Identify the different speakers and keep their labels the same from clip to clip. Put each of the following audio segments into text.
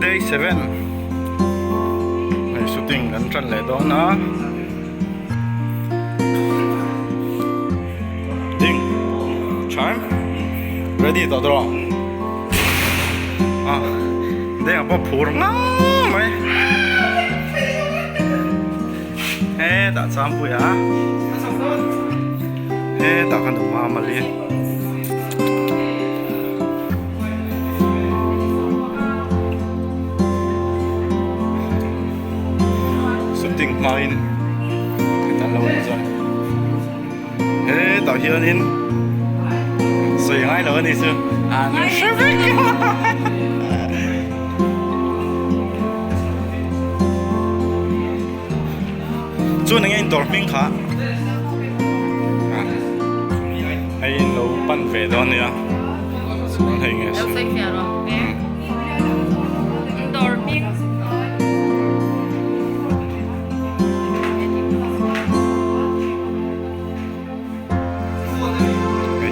Speaker 1: Day 7 hei shooting kan tan leh dawn a ding time ready tawh dawn a deng pawh phur ngang mai hetah changpui a hetah kan awm a mali. Shooting hmain an lo en chuan hetah hianin sawi ngai lo a ni chu an hre vek chuan enge in dawr hming kha hei in lo pan ve dawn nia chuan hei nge hei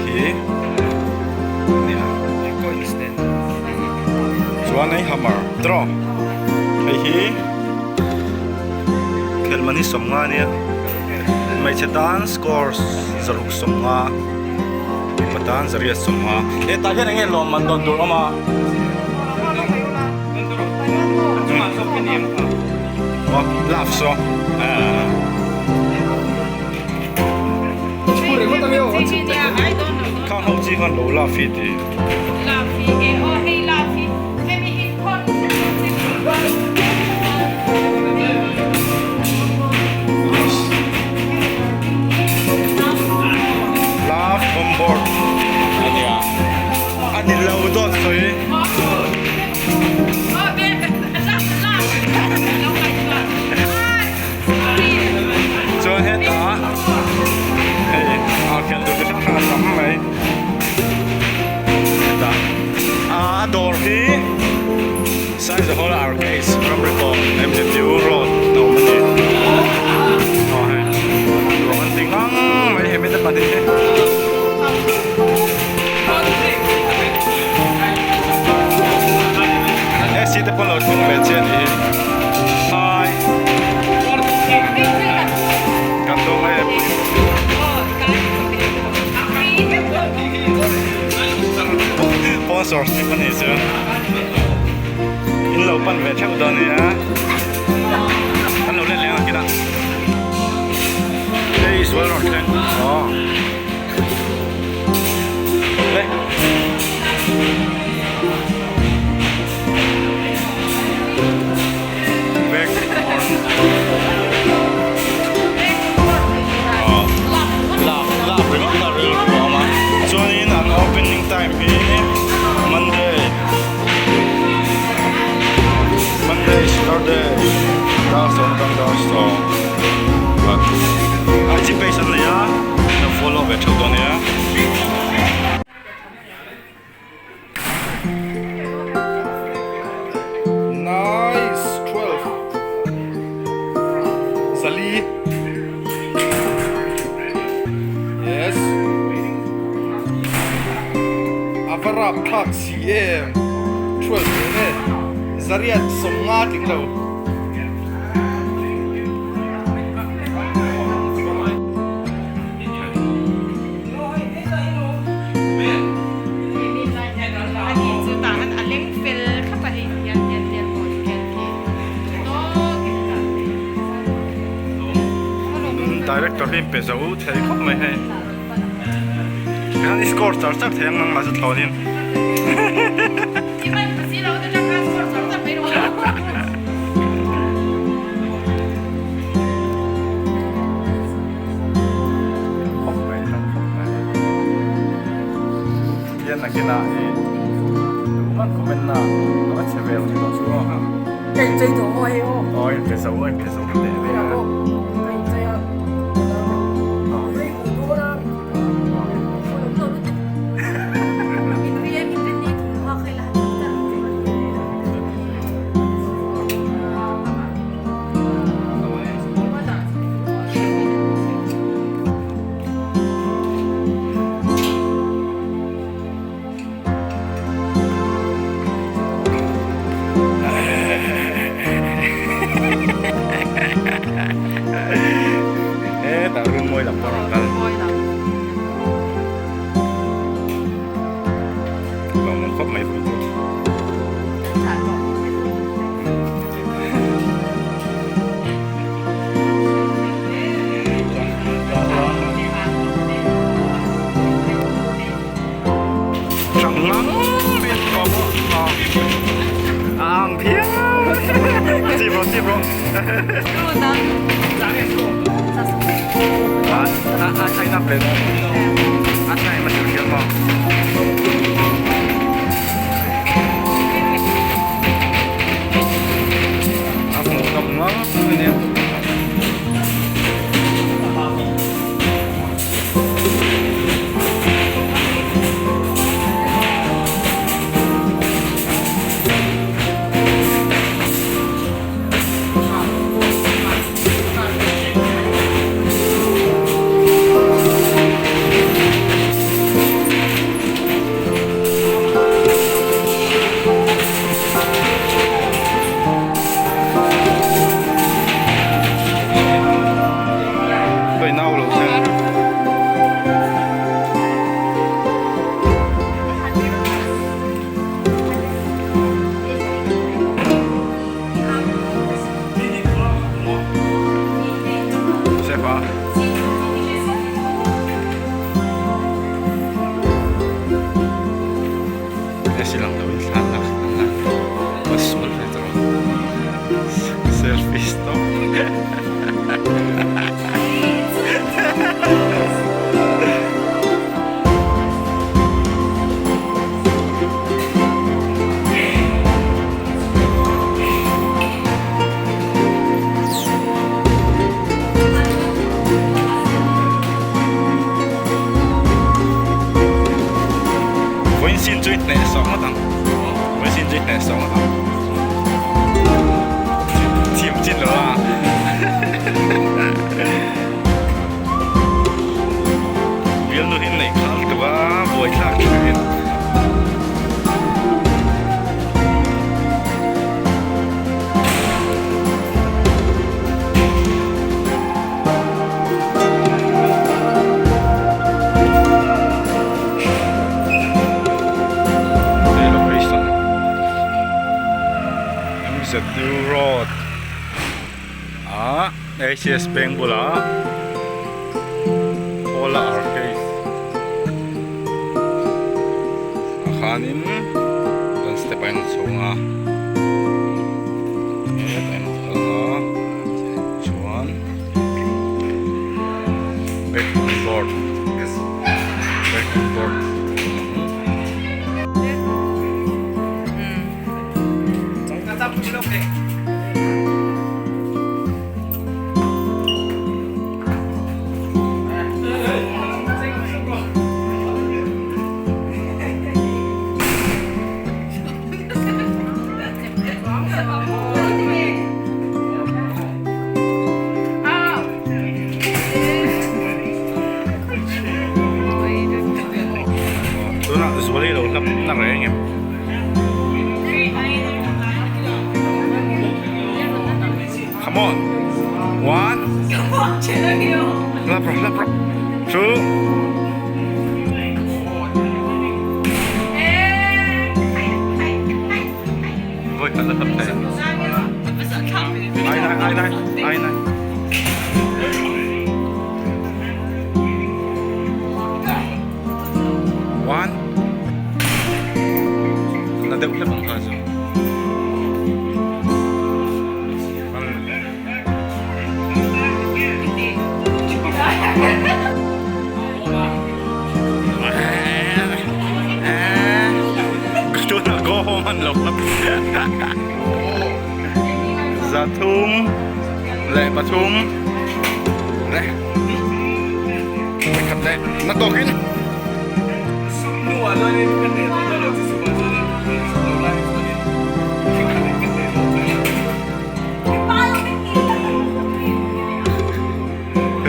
Speaker 1: hi nia chuan hei hammer draw hei hi khelh man hi sawmnga ania hmeichhe tan score zaruk sawmnga mipa tan zariat sawmnga hetah hian enge lawmman dawn tur a awm a love saw Khang ho chi khan lo la fi ti. Love on board ania ani lo dawt sawi. Chuan hetah hei a khian tur chi hrang hrang a tam mai hetah a dawr hi Saizahawla Arcades Ramrikawn MZU road a awm a ni aw hei ruang an ti ngang mai hemi te pahnih hi. AC te pawn lo thleng ve chiah a nih hi. Hi. Kan dawng e pui. Sponsorship a nih chu. In lo pan ve theuh dawn nia. Kan lo let leng ang kila. Hei sual rawn thleng. Aw. Le. Back on. Love, love ringawt na rilru a awm a. Chuanin an opening time hi Monday, Monday, Saturday, dar sawm atang dar sawm IG page an nei a, lo follow ve theuh dawn nia.
Speaker 2: Nice 12 Zali Yes Ava rap thlak si em 12 nen e Zariat sawmnga tling lo.
Speaker 1: Director hi pe zo thei khawp mai hei tikhan i score char char thei ang nangmah chu thlawnin. Khawp mai tlang khawp mai hian nakinah i duh comment na a va che vel tih tawh chu aw aw in pe zo in pe zo teh ve a. Lengmawi lam pawh a rawn kal. Lawmawm khawp mai vui chu. Vawiin sin chu i hneh sawk ngawt ang vawiin sin chu i hneh sawk ngawt ang chim chin lo a bialnu hi neih khal tuk a buaithlak thin. Hei location MZU road ah ACS peng bulah Hawla Arcade ah khanin kan step a in chhung a hetah in kal a chuan. Back on board back on board Tunah zuali lo hlap na reng em. Come on. One. Hlap rawh hlap rawh. Two. Vawi khat la hlap thei. Ai nai ai nai ai nai. One. Na deuh hlep ang kha chu. Tunah go home an lo hlap. Zathum leh pathum leh pakhat leh na tawkin.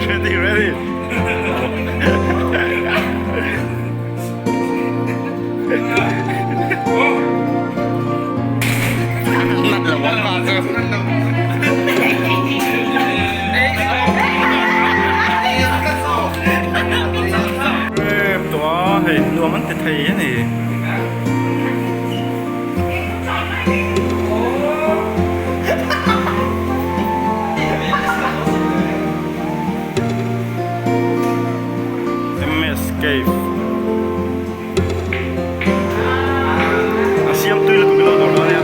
Speaker 1: Ready, ready. an ti thei a ni. MS Cave a siam tui lutuk ilo dawr dawn nia.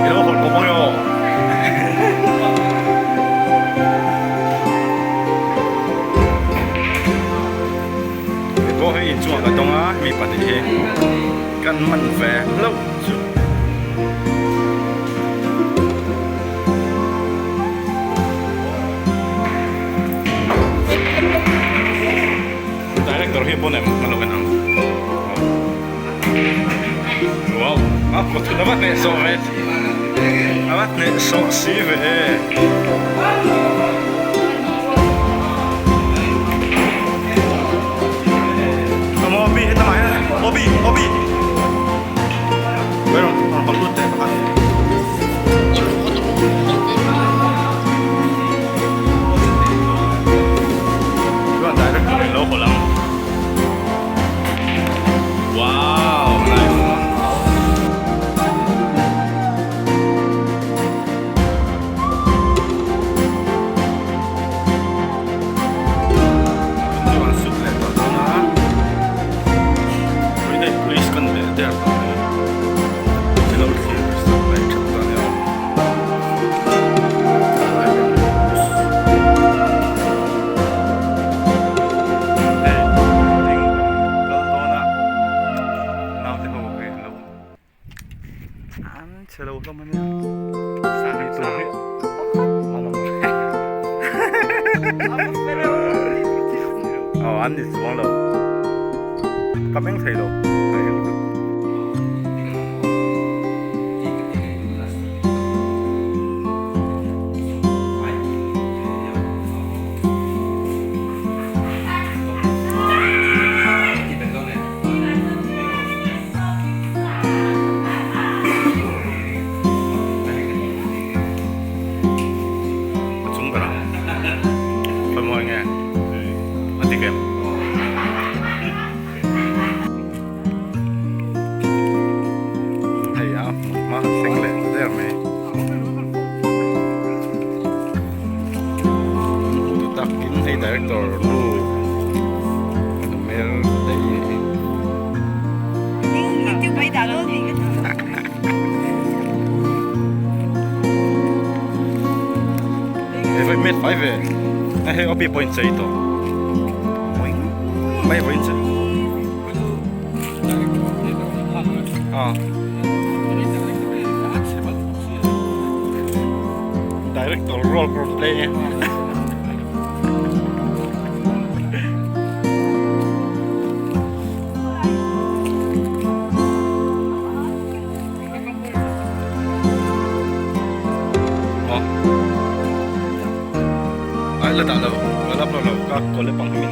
Speaker 1: Ilo hawlh bawk ang emaw. Hei pawh hei inchungah ka tawng a mi pahnih hi kan man ve hlauh chu. Director hi pawn em an lo en ang wow a kut a va hnehsawh ve a va hnehsawh si ve Come on, Obi, hetah hian Obi, Obi Wait rawn rawn hawlh lut teh pakhat. Chuan director in lo hawlh ang. Wow, nice. Chuan sut leh tawh dawn a. Hei police kan leh der tawh mai. Thil lo thlir sak leh theuh ta nia. Hei ding kal dawn a naute ho hei an lo an chhe lo hlawm a nia hei tur hi aw an ni chuang lo ka meng thei lo. A chung berah khawimawi nge a dik em? Hei a hmun hma thleng leh ta der mai. Hmu takin hei director nu hmel te hi. Hei vai met fai ve hei opi point chei tawh mai vawiin chu. Director role ka rawn play e. Ai la dah lo, la lap lo lo ka kawle pang hi min.